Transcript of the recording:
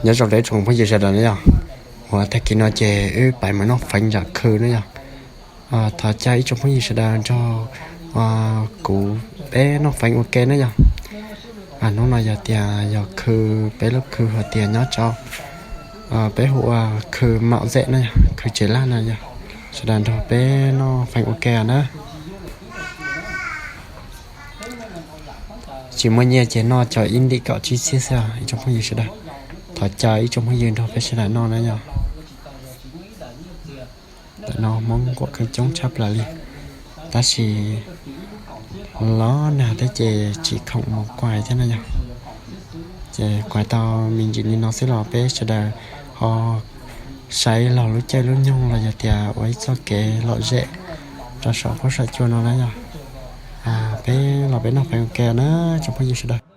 Nyob zoo rau ib tsoom phooj ywg sawv daws na yog, uas tag kis no ces wb pais mus noj feev zam khw na yog. Thov caw ib tsoom phooj ywg sawv daws nrog kuv peb noj feev ua ke na yog. Hnub no yog tias yog khw, peb lub khw hais tias nyob rau, peb hu ua khw Mạo Dẹt na yog, khw Tsev Laj na yog. Sawv daws nrog peb noj feev ua ke na. Tsis muaj nyiaj ces noj cov ib ntim kaum tsib txhiab xwb os ib tsoom phooj ywg sawv daws. Thov caw ib tsoom phooj ywg nrog peb sawv daws noj na yog. Ntawm no Hmoob nquam kheej coob tshaj plaws li, tab sis los nag thiab ces tsis khoom mus kuaj thiab na yog. Ces kuaj tau me ntsis li no xwb los peb sawv daws ho saib los lub caij lub nyoog los yog tias ua ib txoj kev lom zem rau saum huab saum cua no na yog. Peb los peb noj feev ua ke na tsoom phooj ywg sawv daws.